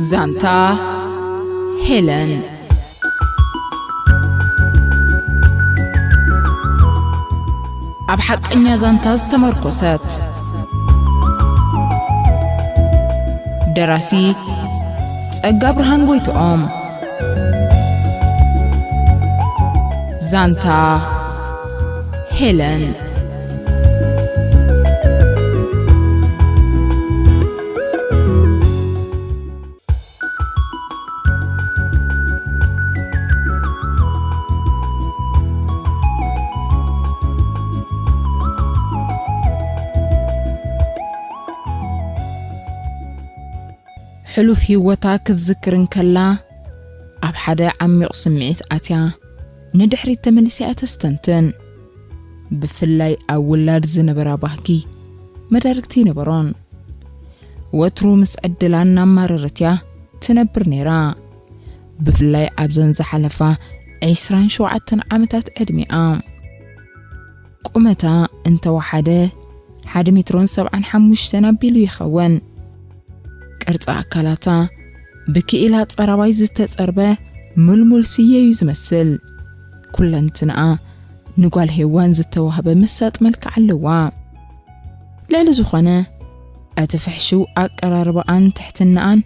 ዛንታ ሄለን። ኣብ ሓቀኛ ዛንታ ዝተመርኮሰት። ደራሲ ጸጋ ብርሃን ጎይትኦም። ዛንታ ሄለን። ሕሉፍ ህይወታ ክትዝክር እንከላ፣ ኣብ ሓደ ዓሚቕ ስምዒት ኣትያ ንድሕሪት ተመሊሳ እያ ተስተንትን። ብፍላይ ኣብ ውላድ ዝነበራ ባህጊ መዳርግቲ ይነበሮን። ወትሩ ምስ ዕድላ እናማረረት እያ ትነብር ነይራ። ብፍላይ ኣብዘን ዝሓለፋ ዕስራን ሸውዓተን ዓመታት ዕድሚኣ። ቁመታ እንተወሓደ ሓደ ሜትሮን ሰብዓን ሓሙሽተን ኣቢሉ ይኸውን። ቅርጺ ኣካላታ ብክኢላ ጸራባይ ዝተጸርበ ምልሙል ስየ እዩ ዝመስል። ኩለንትንኣ ንጓል ሄዋን ዝተዋህበ መሳጢ መልክዕ ኣለዋ። ልዕሊ ዝኾነ፣ እቲ ፍሕሽው ኣቀራርባኣን ትሕትናኣን፣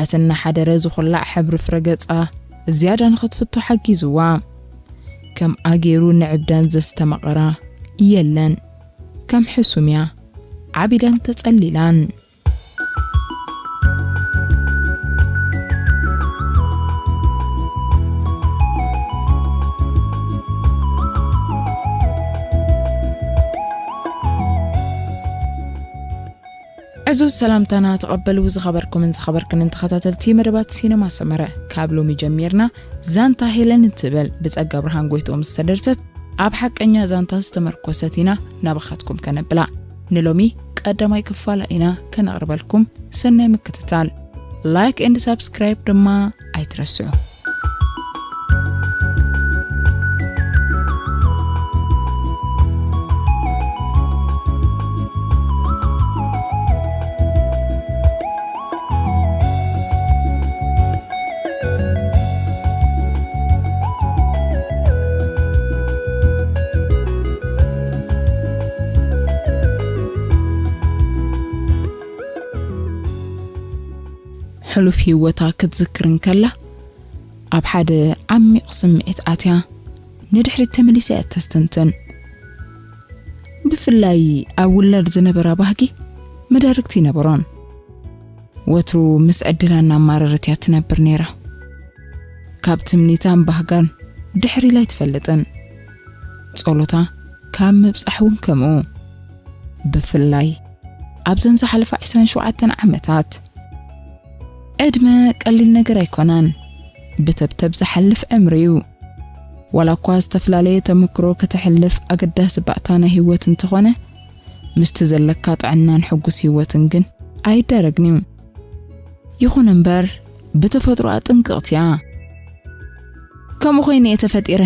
እቲ እናሓደረ ዝኹላዕ ሕብሪ ፍረ ገጻ ዝያዳ ንኽትፍቶ ሓጊዝዋ። ከምኣ ገይሩ ንዕብዳን ዘስተማቐራ የለን። ከም ሕሱም እያ ዓቢዳን ተጸሊላን። ዕዙዝ ሰላምታና ተቐበሉ። ዝኸበርኩምን ዝኸበርክንን ተኸታተልቲ መደባት ሲነማ ሰመረ፣ ካብ ሎሚ ጀሚርና ዛንታ ሄለን እትብል ብጸጋ ብርሃን ጎይትኦም ዝተደርሰት ኣብ ሓቀኛ ዛንታ ዝተመርኮሰት ኢና ናባኻትኩም ከነብላ። ንሎሚ ቀዳማይ ክፋላ ኢና ከነቕርበልኩም። ሰናይ ምክትታል። ላይክ ኤንድ ሳብስክራይብ ድማ ኣይትረስዑ። ሕሉፍ ህይወታ ክትዝክር እንከላ፣ ኣብ ሓደ ዓሚቕ ስምዒት ኣትያ ንድሕሪት ተመሊሳ እያ ተስተንትን። ብፍላይ ኣብ ውላድ ዝነበራ ባህጊ መዳርግቲ ይነበሮን። ወትሩ ምስ ዕድላ እናማረረት እያ ትነብር ነይራ። ካብ ትምኒታን ባህጋን ድሕር ኢላ ኣይትፈልጥን። ጸሎታ ካብ ምብጻሕ እውን ከምኡ። ብፍላይ ኣብዘን ዝሓለፋ ዕስራን ሸውዓተን ዓመታት። ዕድመ ቀሊል ነገር ኣይኮነን። ብተብተብ ዝሓልፍ ዕምሪ እዩ። ዋላ እኳ ዝተፈላለየ ተመክሮ ከተሕልፍ ኣገዳሲ ባእታ ናይ ህይወት እንተኾነ፣ ምስቲ ዘለካ ጥዕናን ሕጉስ ህይወትን ግን ኣይደረግን እዩ። ይኹን እምበር፣ ብተፈጥሮኣ ጥንቅቕቲ እያ። ከምኡ ኮይነ እየ ተፈጢረ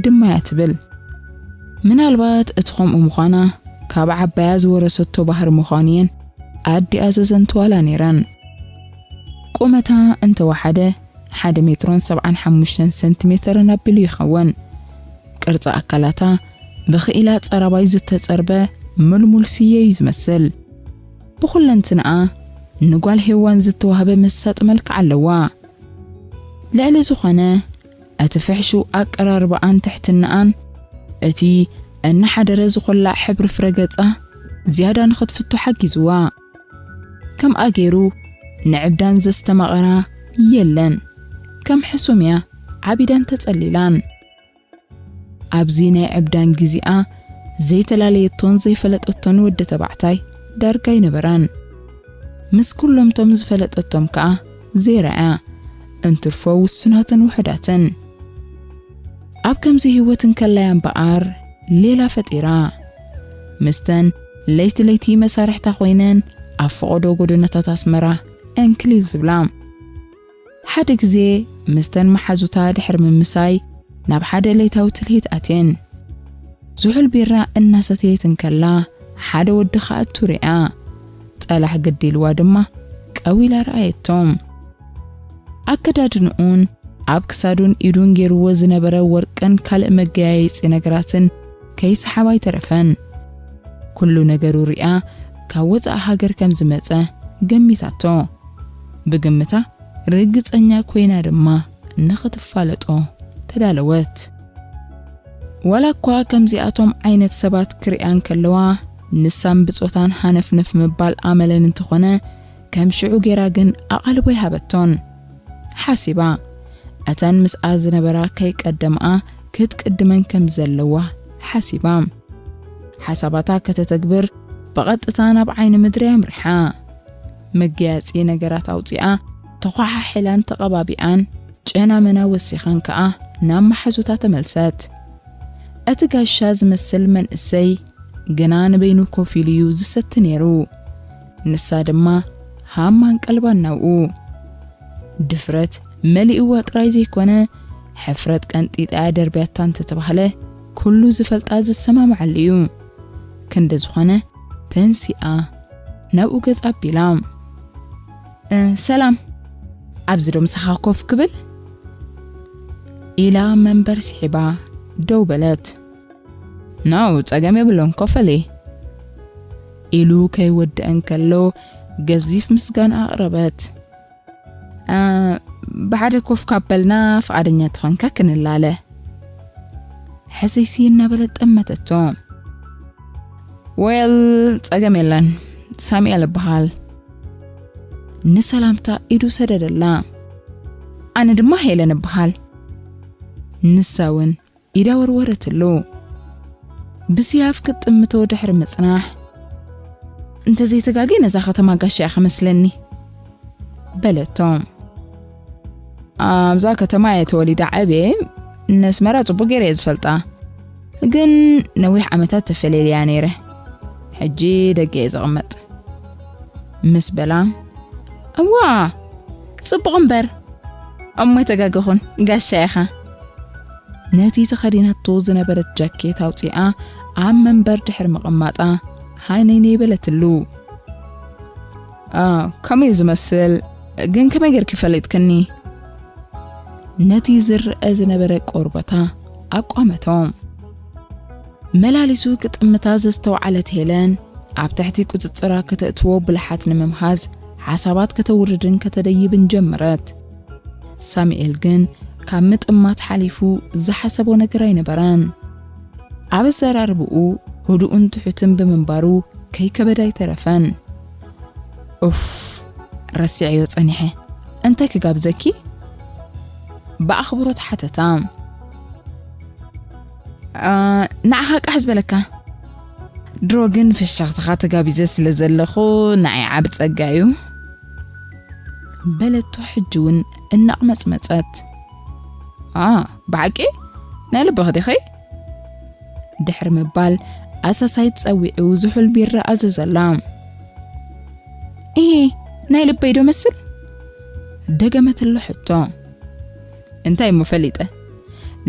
ድማ እያ ትብል። ምናልባት እቲ ከምኡ ምዃና ካብ ዓባያ ዝወረሰቶ ባህሪ ምዃኑ እየን ኣዲኣ ዘዘንትዋላ ነይረን። ቁመታ እንተወሓደ ሓደ ሜትሮን ሰብዓን ሓሙሽተን ሰንቲሜተርን ኣቢሉ ይኸውን። ቅርጺ ኣካላታ ብኽኢላ ጸራባይ ዝተጸርበ ምልሙል ስየ እዩ ዝመስል። ብኹለንትንኣ ንጓል ሄዋን ዝተዋህበ መሳጢ መልክዕ ኣለዋ። ልዕሊ ዝኾነ፣ እቲ ፍሕሹው ኣቀራርባኣን ትሕትናኣን፣ እቲ እናሓደረ ዝኹላዕ ሕብሪ ፍረ ገጻ ዝያዳ ንኽትፍቶ ሓጊዝዋ። ከምኣ ገይሩ ንዕብዳን ዘስተማቐራ የለን። ከም ሕሱም እያ ዓቢዳን ተጸሊላን። ኣብዚ ናይ ዕብዳን ግዜኣ ዘይተላለየቶን ዘይፈለጠቶን ወዲ ተባዕታይ ዳርጋ ኣይነበራን። ምስ ኩሎም ቶም ዝፈለጠቶም ከኣ ዘይረኣያ፣ እንትርፎ ውሱናትን ውሑዳትን። ኣብ ከምዚ ህይወት እንከላያ እምበኣር ሌላ ፈጢራ። ምስተን ለይቲ ለይቲ መሳርሕታ ኮይነን ኣብ ፈቐዶ ጎደናታት ኣስመራ ዕንክሊል ዝብላ። ሓደ ግዜ ምስተን መሓዙታ ድሕሪ ምምሳይ ናብ ሓደ ለይታዊ ትልሂት ኣትየን። ዝሑል ቢራ እናሰተየት እንከላ ሓደ ወዲ ክኣቱ ሪኣ። ጠላሕ ግዲ ኢልዋ ድማ ጠው ኢላ ረኣየቶ። ኣከዳድንኡን ኣብ ክሳዱን ኢዱን ገይርዎ ዝነበረ ወርቅን ካልእ መገያየጺ ነገራትን ከይሰሓባ ኣይተረፈን። ኩሉ ነገሩ ሪኣ ካብ ወጻእ ሃገር ከም ዝመጸ ገሚታቶ። ብግምታ ርግጸኛ ኮይና ድማ ንኽትፋለጦ ተዳለወት። ዋላ እኳ ከምዚኣቶም ዓይነት ሰባት ክሪኣ እንከለዋ፣ ንሳን ብጾታን ሃነፍነፍ ምባል ኣመለን እንተኾነ፣ ከም ሽዑ ጌራ ግን ኣቓልቦ ኣይሃበቶን። ሓሲባ፣ እተን ምስኣ ዝነበራ ከይቀደምኣ ክትቅድመን ከም ዘለዋ ሓሲባ። ሓሳባታ ከተተግብር ብቐጥታ ናብ ዓይኒ ምድሪ ኣምሪሓ። መገያጺ ነገራት ኣውጺኣ፣ ተዃሓሒላን ተቐባቢኣን፣ ጨናመና ወሲኸን ከኣ ናብ መሓዙታ ተመልሰት። እቲ ጋሻ ዝመስል መንእሰይ ግና ንበይኑ ኮፍ ኢሉ እዩ ዝሰቲ ነይሩ። ንሳ ድማ ሃማን ቀልባን ናብኡ። ድፍረት መሊእዋ ጥራይ ዘይኮነ፣ ሕፍረት ቀንጢጣ ደርብያታ እንተተባህለ፣ ኩሉ ዝፈልጣ ዝሰማምዓሉ እዩ። ክንዲ ዝኾነ፣ ተንሲኣ ናብኡ ገጽ ኣቢላ። "እ፣ ሰላም፣ ኣብዚ ዶ ምሳኻ ኮፍ ክብል?" ኢላ መንበር ስሒባ ደው በለት። "ናው፣ ጸገም የብሉን፣ ኮፍ በሊ" ኢሉ ከይወድእ እንከሎ፣ ገዚፍ ምስጋና ኣቕረበት። "እ፣ ብሓደ ኮፍ ካብ በልና፣ ፍቓደኛ ተኾንካ ክንላለ?" ሕስይስይ እናበለት ጠመተቶ። "ዌል፣ ጸገም የለን፣ ሳሙኤል እበሃል" ንሰላምታ ኢዱ ሰደደላ። "ኣነ ድማ ሄለን እበሃል" ንሳ እውን ኢዳ ወርወረትሉ። ብስያፍ ክትጥምቶ ድሕሪ ምጽናሕ፣ "እንተዘይተጋግየ ነዛ ከተማ ጋሻ ኢኻ መስለኒ" በለቶ። "ኣብዛ ከተማ እየ ተወሊደ ዓብየ፣ ነስመራ ጽቡቕ ገይረ እየ ዝፈልጣ፣ ግን ነዊሕ ዓመታት ተፈለልያ ነይረ። ሕጂ ደገ እየ ዝቕመጥ" ምስ በላ፣ "እዋ፣ ጽቡቕ እምበር፣ እሞ ኣይተጋገኹን፣ ጋሻ ኢኻ" ነቲ ተኸዲናቶ ዝነበረት ጃኬት ኣውጺኣ ኣብ መንበር ድሕሪ ምቕማጣ ሃነይነይ በለትሉ። "ኣ፣ ከምኡ እዩ ዝመስል፣ ግን ከመይ ጌርኪ ፈሊጥክኒ?" ነቲ ዝረአ ዝነበረ ቆርበታ ኣቋመቶ። መላሊሱ ክጥምታ ዘስተውዓለት ሄለን፣ ኣብ ትሕቲ ቁጽጽራ ከተእትዎ ብልሓት ንምምሃዝ ሓሳባት ከተውርድን ከተደይብን ጀመረት። ሳሙኤል ግን ካብ ምጥማት ሓሊፉ ዝሓሰቦ ነገር ኣይነበረን። ኣብ ኣዘራርብኡ ህዱእን ትሑትን ብምንባሩ ከይከበዳ ኣይተረፈን። "ኡፍ፣ ረሲዐዮ ጸኒሐ። እንታይ ክጋብዘኪ?" ብኣኽብሮት ሓተታ። "ኣ፣ ንዓኻ ቃሕ ዝበለካ። ድሮ ግን ፍሽኽትኻ ተጋቢዘ ስለ ዘለኹ ንዓይ ዓቢ ጸጋ እዩ" በለቶ ሕጂ እውን እናቕመጽመጸት። "ኣ፣ ብሓቂ? ናይ ልብኺ ዲኺ?" ድሕሪ ምባል ኣሳሳይት ጸዊዑ ዝሑል ቢራ ኣዘዘላ። "እሂ፣ ናይ ልበይ ዶ መስል?" ደገመትሉ ሕቶ። "እንታይ እሞ ፈሊጠ?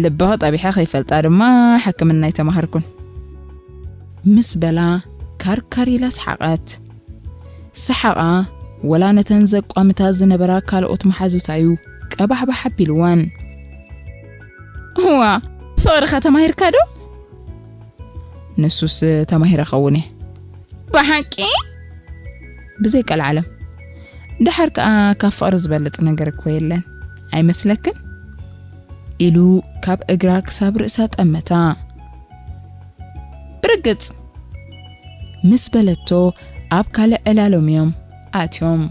ልብኺ ጠቢሐ ከይፈልጣ ድማ ሕክምና ኣይተማሃርኩን" ምስ በላ ካርካር ኢላ ሰሓቐት። ሰሓቓ ወላ ነተን ዘቋምታ ዝነበራ ካልኦት መሓዙታዩ ቀባሕባሕ ኣቢልወን። "እዋ፣ ፍቕርኻ ተማሂርካ ዶ?" "ንሱስ ተማሂረ ኸውን እየ" "ብሓቂ?" ብዘይ ቀልዓለም። "ደሓር ከኣ ካብ ፍቕሪ ዝበልጽ ነገር እኮ የለን፣ ኣይመስለክን?" ኢሉ ካብ እግራ ክሳብ ርእሳ ጠመታ። "ብርግጽ" ምስ በለቶ፣ ኣብ ካልእ ዕላሎም እዮም ኣትዮም።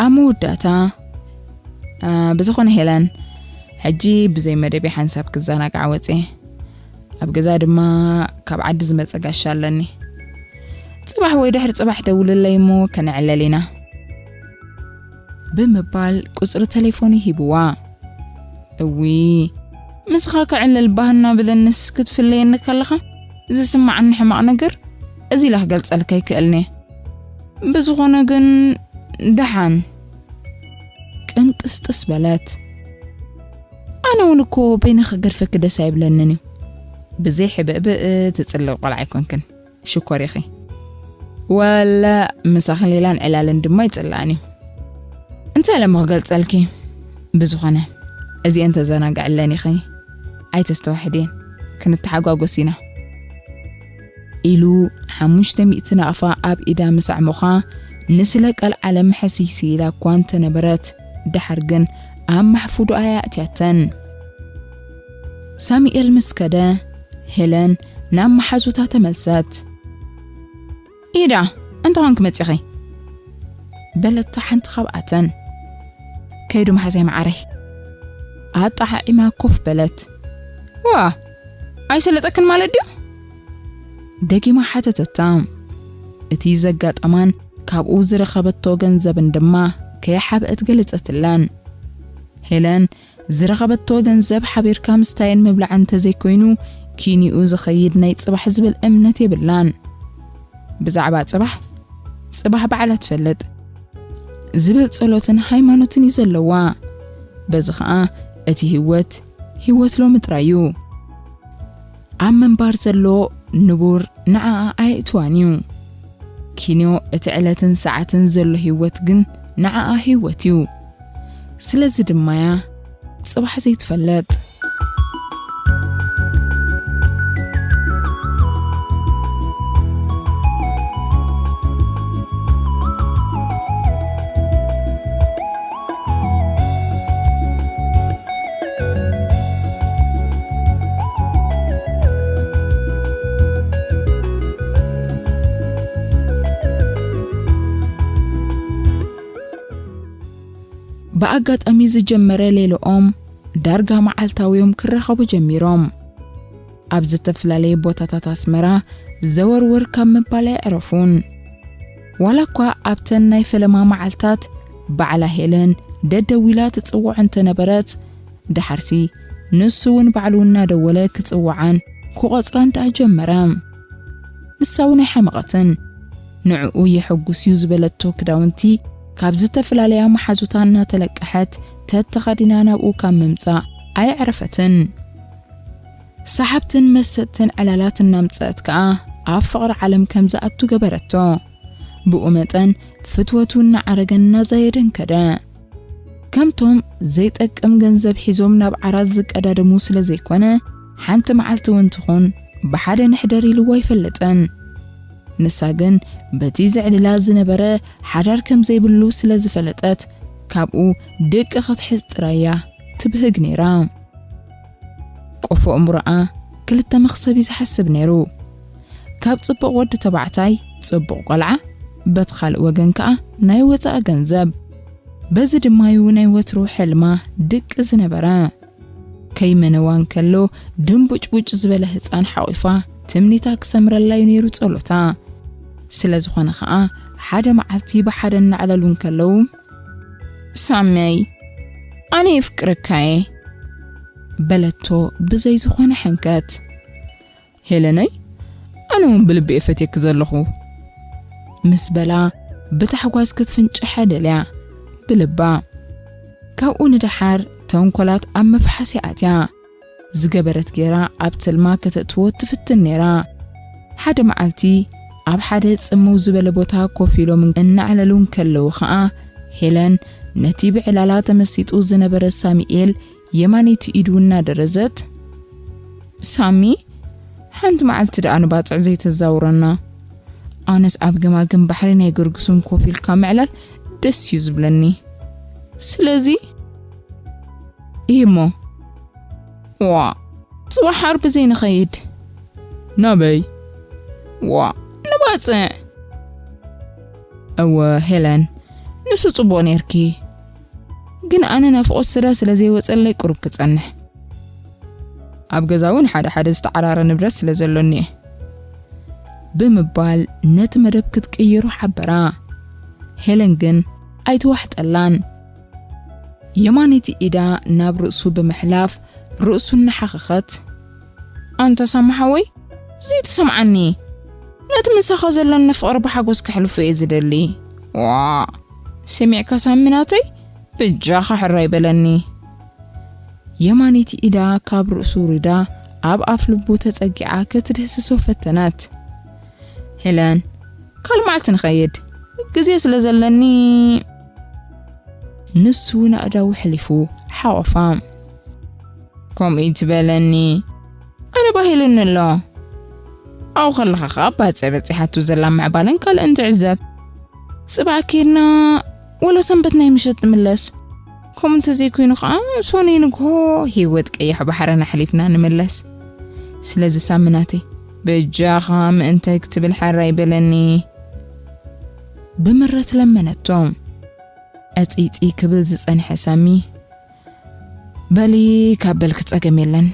ኣብ መወዳእታ፣ "ኣ፣ ብዝኾነ ሄለን፣ ሕጂ ብዘይ መደብ ሓንሳብ ክዘናጋዕ ወጽየ። ኣብ ገዛ ድማ ካብ ዓዲ ዝመጸ ጋሻ ኣለኒ። ጽባሕ ወይ ድሕሪ ጽባሕ ደውልለይ እሞ ከነዕለል ኢና" ብምባል ቁጽሪ ተሌፎኑ ሂብዋ። "እዊ፣ ምስኻ ክዕለል ባህ እናበለንስ ክትፍለየኒ ከለኻ ዝስማዓኒ ሕማቕ ነገር እዚ ኢለ ክገልጸልካ ኣይክእልን'የ። ብዝኾነ ግን ደሓን" ቅንጥስጥስ በለት። "ኣነ እውን እኮ በይነ ክገድፈኪ ደስ ኣይብለንን እዩ። ብዘይ ሕብእብእ ትጽልኢ ቆልዓ ኣይኮንክን። ሽኮር ኢኺ" ወላ ምሳኺ ሌላን ዕላልን ድማ ይጽላእን እዩ። እንታይ ኢለ እሞ ክገልጸልኪ? ብዝኾነ፣ እዚአን ተዘናግዕለን ኢኺ። ኣይተስተውሕድየን። ክንተሓጓጎስ ኢና። ኢሉ ሓሙሽተ ሚእቲ ናቕፋ ኣብ ኢዳ ምስ ኣዕሞኻ፣ ንስለ ቀልዓለም ሕስይሲ ኢላ እኳ እንተነበረት፣ ደሓር ግን ኣብ ማሕፉዶኣ እያ ኣእትያተን። ሳሙኤል ምስ ከደ፣ ሄለን ናብ መሓዙታ ተመልሰት። ኢዳ፣ እንታይ ኾንኪ መጺኺ? በለታ ሓንቲ ካብኣተን። ከይዱ መሓዛይ መዓረይ። ኣጣዓዒማ ኮፍ በለት። ዋ፣ ኣይሰለጠክን ማለት ድዩ? ደጊማ ሓተተታ። እቲ ዘጋጠማን ካብኡ ዝረኸበቶ ገንዘብን ድማ ከይሓብአት ገለጸትለን። ሄለን ዝረኸበቶ ገንዘብ ሓቢርካ ምስታየን ምብላዕን እንተዘይኮይኑ፣ ኪኒኡ ዝኸይድ ናይ ጽባሕ ዝብል እምነት የብላን። ብዛዕባ ጽባሕ፣ ጽባሕ ባዕላ ትፈልጥ ዝብል ጸሎትን ሃይማኖትን እዩ ዘለዋ። በዚ ኸኣ እቲ ህይወት፣ ህይወት ሎሚ ጥራይ እዩ። ኣብ ምንባር ዘሎ ንቡር ንዓኣ ኣየእትዋን እዩ። ኪንዮ እቲ ዕለትን ሰዓትን ዘሎ ህይወት ግን ንዓኣ ህይወት እዩ። ስለዚ ድማ እያ ጽባሕ ዘይትፈልጥ። ብኣጋጣሚ ዝጀመረ ሌሎኦም ዳርጋ መዓልታዊዮም ክራኸቡ ጀሚሮም። ኣብ ዝተፈላለየ ቦታታት ኣስመራ ዘወርወር ካብ ምባል ኣይዕረፉን። ዋላ እኳ ኣብተን ናይ ፈለማ መዓልታት ባዕላ ሄለን ደደዊላ ትጽውዖ እንተነበረት፣ ደሓርሲ ንሱ እውን ባዕሉ እናደወለ ክጽውዓን ክቖጽራን ደኣ ጀመረ። ንሳ እውን ኣይሓመቐትን። ንዕኡ የሐጉስ እዩ ዝበለቶ ክዳውንቲ ካብ ዝተፈላለያ መሓዙታ እናተለቀሐት ተተኸዲና ናብኡ ካብ ምምጻእ ኣየዕረፈትን። ሰሓብትን መሰጥትን ዕላላት እናምጸአት ከኣ ኣብ ፍቕሪ ዓለም ከም ዝኣቱ ገበረቶ። ብኡ መጠን ፍትወቱ እናዓረገን እናዛየደን ከደ። ከምቶም ዘይጠቅም ገንዘብ ሒዞም ናብ ዓራት ዝቀዳደሙ ስለ ዘይኮነ፣ ሓንቲ መዓልቲ እውን ትኹን ብሓደ ንሕደር ኢልዎ ኣይፈልጥን። ንሳ ግን በቲ ዘዕልላ ዝነበረ ሓዳር ከም ዘይብሉ ስለ ዝፈለጠት፣ ካብኡ ደቂ ክትሕዝ ጥራይ እያ ትብህግ ነይራ። ቆፎ እምሮኣ ክልተ መኽሰብ እዩ ዝሓስብ ነይሩ። ካብ ጽቡቕ ወዲ ተባዕታይ ጽቡቕ ቆልዓ፣ በቲ ካልእ ወገን ከኣ ናይ ወጻኢ ገንዘብ። በዚ ድማ'ዩ ናይ ወትሩ ሕልማ ድቂ ዝነበረ። ከይመነዋ እንከሎ ድንቡጭቡጭ ዝበለ ህጻን ሓቒፋ ትምኒታ ክሰምረላ'ዩ ነይሩ ጸሎታ። ስለ ዝኾነ ኸኣ ሓደ መዓልቲ ብሓደ እናዕለሉ እንከለዉ፣ ሳሚየይ፣ ኣነ የፍቅረካ'የ፣ በለቶ ብዘይ ዝኾነ ሕንከት። ሄለነይ፣ ኣነ እውን ብልቢ እየ ፈትየኪ ዘለኹ፣ ምስ በላ ብታሕጓስ ክትፍንጭሕ ደልያ ብልባ። ካብኡ ንደሓር ተንኮላት ኣብ መፍሓሲ ኣትያ። ዝገበረት ጌራ ኣብ ትልማ ከተእትዎ ትፍትን ነይራ። ሓደ መዓልቲ ኣብ ሓደ ጽምው ዝበለ ቦታ ኮፍ ኢሎም እናዕለሉ እንከለዉ ኸኣ፣ ሄለን ነቲ ብዕላላ ተመሲጡ ዝነበረ ሳሚኤል የማነይቲ ኢዱ እናደረዘት፣ ሳሚ፣ ሓንቲ መዓልቲ ደኣ ንባጽዕ ዘይተዛውረና? ኣነስ ኣብ ገማግም ባሕሪ ናይ ገርግሱም ኮፍ ኢልካ ምዕላል ደስ እዩ ዝብለኒ። ስለዚ፣ እሂ እሞ። ዋ፣ ጽባሕ ዓርቢ ዘይንኸይድ? ናበይ? ዋ፣ ንባጽዕ። እወ፣ ሄለን፣ ንሱ ጽቡቕ ኔርኪ። ግን ኣነ ናፍቖት ስዳ ስለ ዘይወጸለይ ቁሩብ ክጸንሕ። ኣብ ገዛ እውን ሓደ ሓደ ዝተዓራረ ንብረት ስለ ዘሎኒ እየ። ብምባል ነቲ መደብ ክትቅይሮ ሓበራ። ሄለን ግን ኣይተዋሕጠላን። የማነይቲ ኢዳ ናብ ርእሱ ብምሕላፍ ርእሱ እናሓኸኸት፣ ኣንታ ሳሚ ሓወይ፣ ዘይትሰምዓኒ። ነቲ ምሳኻ ዘለኒ ፍቕሪ ብሓጎስ ከሕልፎ እየ ዝደሊ። ዋእ፣ ሰሚዕካ ሳሚ ናተይ? በጃኻ ሕራይ በለኒ። የማነይቲ ኢዳ ካብ ርእሱ ውሪዳ ኣብ ኣፍ ልቡ ተጸጊዓ ክትድህስሶ ፈተነት። ሄለን፣ ካልእ መዓልቲ ንኸይድ፣ ግዜ ስለ ዘለኒ። ንሱ እውን ኣእዳዉ ሕሊፉ ሓቖፋ። ከምኡ ትበለኒ? ኣነ ባሂሉኒ ኣሎ። ኣብኡ ከለኻ ኸኣ ባጽዕ በጺሓቱ ዘላ ምዕባለን ካልእን ትዕዘብ። ጽባሕ ኬድና ወላ ሰንበት ናይ ምሸት ንምለስ። ከምኡ እንተዘይኮይኑ ኸኣ ሰኑይ ንግሆ ህይወት ቀይሕ ባሕርን ኣሕሊፍና ንምለስ። ስለዚ ሳሚ ናተይ፣ በጃኻ ምእንታይ ክትብል ሕራይ በለኒ። ብምረት ለመነቶ። ዕጽይጽይ ክብል ዝጸንሐ ሳሚ፣ በሊ ካብ በልኪ ጸገም የለን፣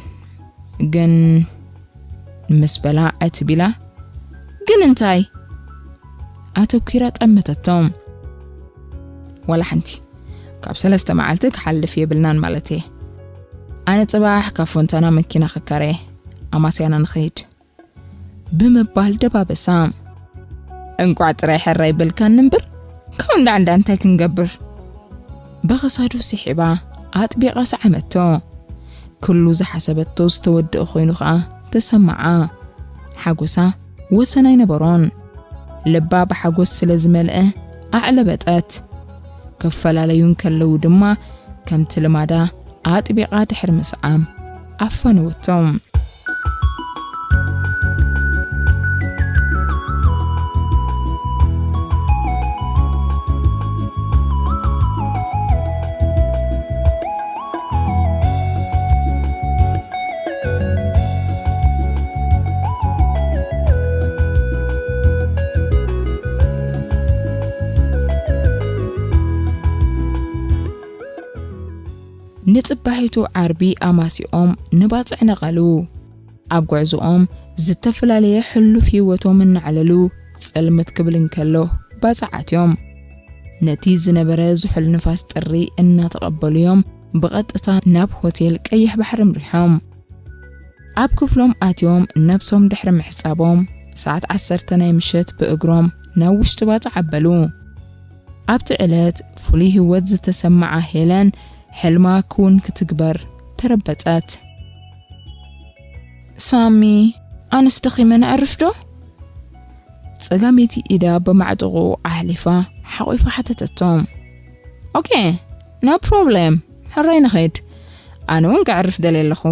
ግን ምስ በላ ዕትብ ኢላ፣ ግን እንታይ? ኣተኲራ ጠመተቶ። ዋላ ሓንቲ፣ ካብ ሰለስተ መዓልቲ ክሓልፍ የብልናን ማለት እየ። ኣነ ጽባሕ ካብ ፎንታና መኪና ክካረ፣ ኣማስያና ንኸይድ። ብምባል ደባበሳ። እንቋዕ ጥራይ ሕራይ በልካኒ እምበር፣ ካብ እንዳ ዓንዳ እንታይ ክንገብር? ብኽሳዱ ስሒባ ኣጥቢቓ ሰዓመቶ። ኩሉ ዝሓሰበቶ ዝተወደአ ኮይኑ ኸኣ ተሰምዓ። ሓጎሳ ወሰን ኣይነበሮን። ልባ ብሓጎስ ስለ ዝመልአ ኣዕለበጠት። ክፈላለዩ እንከለዉ ድማ ከምቲ ልማዳ ኣጥቢቓ ድሕሪ ምስዓም ኣፋነወቶም። ንጽባሒቱ ዓርቢ ኣማሲኦም ንባጽዕ ነቐሉ። ኣብ ጉዕዞኦም ዝተፈላለየ ሕሉፍ ህይወቶም እናዕለሉ ጽልምት ክብል እንከሎ ባጽዕ ኣትዮም። ነቲ ዝነበረ ዝሑል ንፋስ ጥሪ እናተቐበሉ እዮም ብቐጥታ ናብ ሆቴል ቀይሕ ባሕሪ ኣምሪሖም። ኣብ ክፍሎም ኣትዮም ነብሶም ድሕሪ ምሕጻቦም፣ ሰዓት ዓሰርተ ናይ ምሸት ብእግሮም ናብ ውሽጢ ባጽዕ ኣበሉ። ኣብቲ ዕለት ፍሉይ ህይወት ዝተሰምዓ ሄለን፣ ሕልማ ክውን ክትግበር ተረበጸት። ሳሚ፣ ኣነስ ደኺመ ነዕርፍ ዶ? ጸጋመይቲ ኢዳ ብማዕጥቑ ኣሕሊፋ ሓቑፋ ሓተተቶ። ኦኬ፣ ኖ ፕሮብሌም፣ ሕራይ ንኸይድ። ኣነ እውን ከዕርፍ ደልየ ኣለኹ።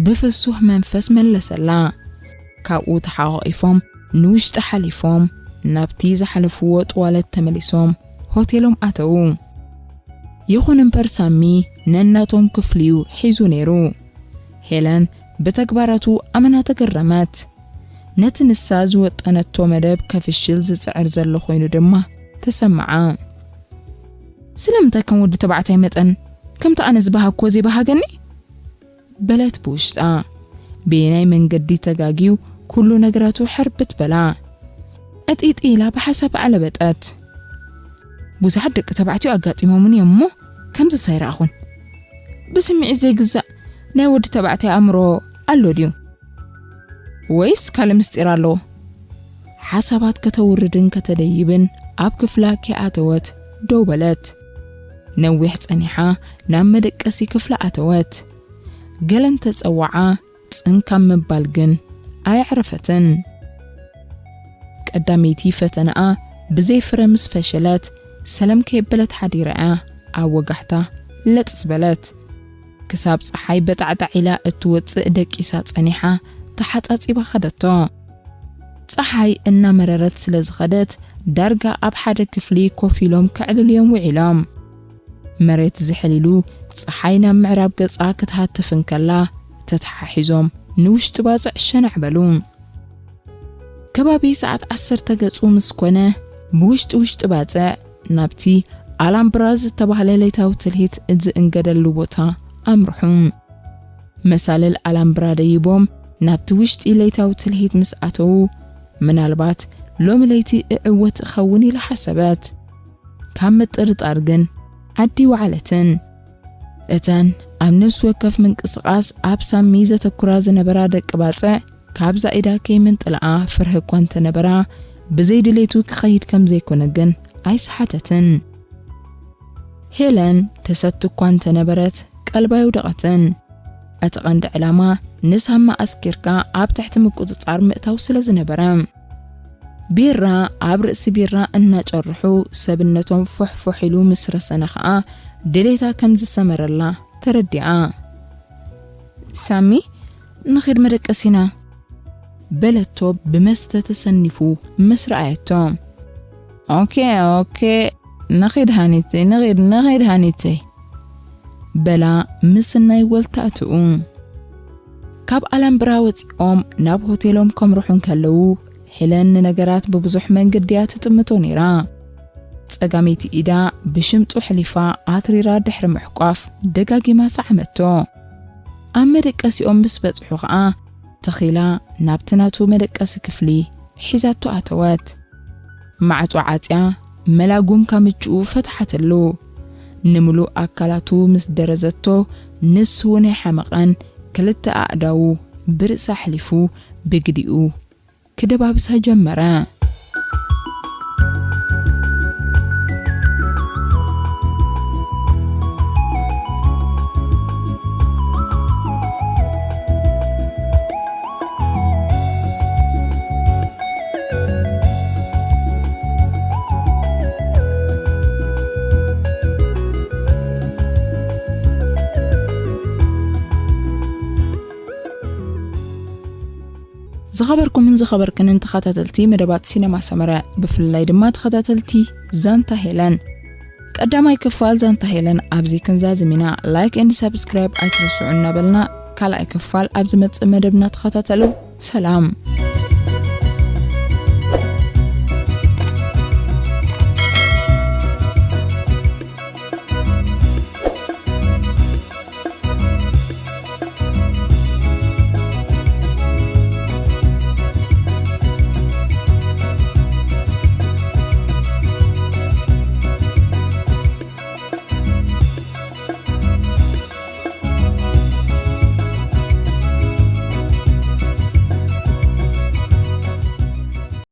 ብፍሱህ መንፈስ መለሰላ። ካብኡ ተሓቋቒፎም ንውሽጢ ሓሊፎም ናብቲ ዝሓለፍዎ ጥዋለት ተመሊሶም ሆቴሎም ኣተዉ። ይኹን እምበር ሳሚ ነናቶም ክፍሊ'ዩ ሒዙ ነይሩ። ሄለን ብተግባራቱ ኣመና ተገረመት። ነቲ ንሳ ዝወጠነቶ መደብ ከፍሽል ዝጽዕር ዘሎ ኮይኑ ድማ ተሰምዓ። ስለምንታይ ከም ወዲ ተባዕታይ መጠን ከምቲ ኣነ ዝበሃግኮ ዘይበሃገኒ? በለት ብውሽጣ። በየናይ መንገዲ ተጋግዩ ኩሉ ነገራቱ ሕርብት በላ። ዕጥይጥይ ኢላ ብሓሳብ ኣዕለበጠት። ብዙሓት ደቂ ተባዕትዮ ኣጋጢሞምኒ እዮም እሞ ከምዚ ኣይረኣኹን። ብስምዒት ዘይግዛእ ናይ ወዲ ተባዕታይ ኣእምሮ ኣሎ ድዩ? ወይስ ካልእ ምስጢር ኣለዎ? ሓሳባት ከተውርድን ከተደይብን ኣብ ክፍላ ከይኣተወት ደው በለት። ነዊሕ ጸኒሓ ናብ መደቀሲ ክፍላ ኣተወት። ገለን ተጸዋዓ፣ ጽን ካብ ምባል ግን ኣየዕረፈትን። ቀዳመይቲ ፈተናኣ ብዘይ ፍረ ምስ ፈሸለት፣ ሰለም ከየበለት ሓዲራ እያ ኣብ ወጋሕታ ለጥ ዝበለት። ክሳብ ጸሓይ በጣዕጣዕ ኢላ እትወጽእ ደቂሳ ጸኒሓ፣ ተሓጻጺባ ኸደቶ። ጸሓይ እናመረረት ስለ ዝኸደት፣ ዳርጋ ኣብ ሓደ ክፍሊ ኮፍ ኢሎም ከዕልልዮም ውዒሎም። መሬት ዝሕል ኢሉ ጸሓይ ናብ ምዕራብ ገጻ ክትሃትፍ እንከላ፣ ተተሓሒዞም ንውሽጢ ባጽዕ ሸነዕ በሉ። ከባቢ ሰዓት ዓሰርተ ገጹ ምስ ኮነ፣ ብውሽጢ ውሽጢ ባጽዕ ናብቲ ኣላምብራ ዝተባህለ ለይታዊ ትልሂት ዝእንገደሉ ቦታ ኣምርሑ። መሳልል ኣላምብራ ደይቦም ናብቲ ውሽጢ ለይታዊ ትልሂት ምስ ኣተዉ፣ ምናልባት ሎሚ ለይቲ እዕወት እኸውን ኢላ ሓሰበት። ካብ ምጥርጣር ግን ዓዲ ወዓለትን። እተን ኣብ ነፍሲ ወከፍ ምንቅስቓስ ኣብ ሳሚ ዘተኩራ ዝነበራ ደቂ ባጽዕ፣ ካብ ዛኢዳ ከይምንጥልኣ ፍርሂ እኳ እንተነበራ፣ ብዘይ ድሌቱ ክኸይድ ከም ዘይኮነ ግን ኣይሰሓተትን። ሄለን ተሰቲ እኳ እንተነበረት፣ ቀልባ ኣይውደቐትን። እቲ ቀንዲ ዕላማ ንሳሚ ኣስኪርካ ኣብ ትሕቲ ምቁጽጻር ምእታው ስለ ዝነበረ። ቢራ ኣብ ርእሲ ቢራ እናጨርሑ ሰብነቶም ፎሕፎሕ ኢሉ ምስ ረሰነ ኸኣ ድሌታ ከም ዝሰመረላ ተረዲኣ። ሳሚ፣ ንኺድ መደቀሲና በለቶ ብመስተ ተሰኒፉ ምስ ረኣየቶ። ኦኬ፣ ኦኬ፣ ንኺድ ሃኒተይ፣ ንኺድ፣ ንኺድ ሃኒተይ። በላ ምስ ናይ ወልታእትኡ። ካብ ኣላምብራ ወጺኦም ናብ ሆቴሎም ከምርሑ እንከለዉ፣ ሄለን ንነገራት ብብዙሕ መንገዲ እያ ትጥምቶ ነይራ። ጸጋመይቲ ኢዳ ብሽምጡ ሕሊፋ ኣትሪራ ድሕሪ ምሕቋፍ ደጋጊማ ሰዓመቶ። ኣብ መደቀሲኦም ምስ በጽሑ ኸኣ ተኺላ ናብቲ ናቱ መደቀሲ ክፍሊ ሒዛቶ ኣተወት። ማዕጾ ዓጽያ መላጉም ካምችኡ ፈትሓተሉ። ንምሉእ ኣካላቱ ምስ ደረዘቶ ንሱ እውን ኣይሓመቐን። ክልተ ኣእዳዉ ብርእሳ ኣሕሊፉ ብግዲኡ ክደባብሳ ጀመረ። ዝኸበርኩምን ዝኸበርክንን ተኸታተልቲ መደባት ሲነማ ሰመረ፣ ብፍላይ ድማ ተኸታተልቲ ዛንታ ሄለን፣ ቀዳማይ ክፋል ዛንታ ሄለን ኣብዚ ክንዛዝም ኢና። ላይክ ኤንድ ሳብስክራይብ ኣይትረስዑ እናበልና፣ ካልኣይ ክፋል ኣብ ዝመጽእ መደብና ተኸታተሉ። ሰላም።